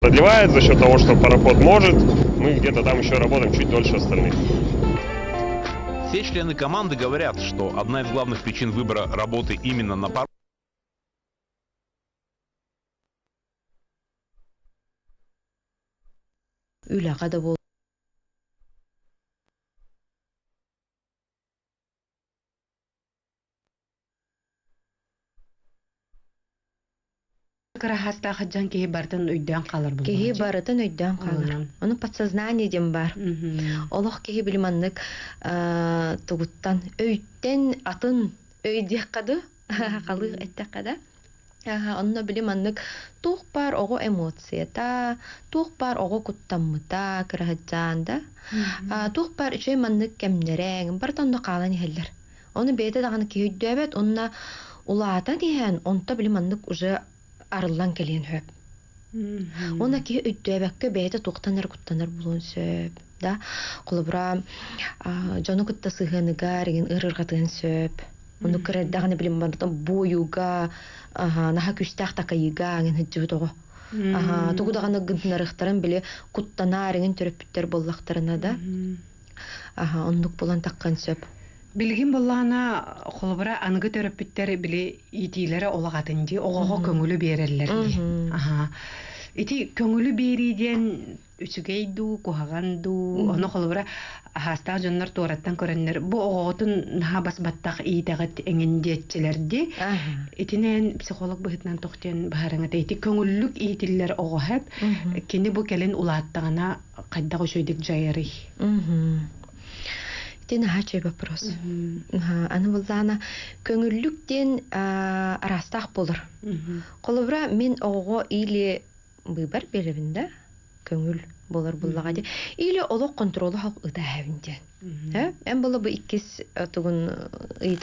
Продлевает за счет того, что пароход может, мы где-то там еще работаем чуть дольше остальных. Все члены команды говорят, что одна из главных причин выбора работы именно на пароме Үлэҕэ да Кыраһаастаах дьон киһи барытын өйдөөн хаалар Киһи барытын өйдөөн хаалар. Ону подсознание диэн баар. Олох киһи били маннык тугуттан өйтөн атын өй диэххэ дуу, халыых эттэххэ да. Онно били маннык туох баар оҕо эмоцията, туох баар оҕо куттаммыта, кыраһыдьаан да, туох баар үчүгэй маннык кэмнэрэҥ, барыта онно хаалан иһэллэр. Ону бэйэтэ даҕаны киһи өйдөөбөт уонна улаатан иһэн онто били маннык уже арыллан кэлиэн сөп. Уонна киһи өйдөөбөккө бэйэтэ туохтан эрэ куттанар буолуон сөп. Да? Холобура, дьону кытта сыһыаныгар игин ыарырҕатыан сөп. Ону кыра эрдэҕинэ билим барытын буойууга, наһаа күүстээх такайыыга ангин сылдьыбыт оҕо. Тугу даҕаны гыннарыахтарын били куттанаар иҥин төрөппүттэр буоллахтарына да. Аха, оннук булан таххан сөп. Билигин буоллаҕына, холобура, аныгы төрөппүттэр били иитиилэрэ олох атын дии, оҕоҕо көҥүлү биэрэллэр дии. Аха. Ити көҥүлү биэрии диэн үчүгэй дуу, куһаҕан дуу, ону холобура аһаастаах дьоннор туораттан көрөннөр бу оҕоҕутун наһаа бас-баттах иитэҕит эҥин диэччилэр дии. Итинэн психолог быһыытынан туох диэн быһаарыҥ ити көҥүллүк иитиллэр оҕо хэп кини бу кэлин улааттаҕына хайдах үчүгэйдик дьайарый? Ити наһаа үчүгэй вопрос. Аны буллаана көҥүллүк диэн араастаах буолар. Холобура, мин оҕоҕо или быыбар биэрэбин да, көҥүл буолар буллаҕа дии. Или олох контролу ытааһабын диэн. Эн була бу иккис тугун ыйыт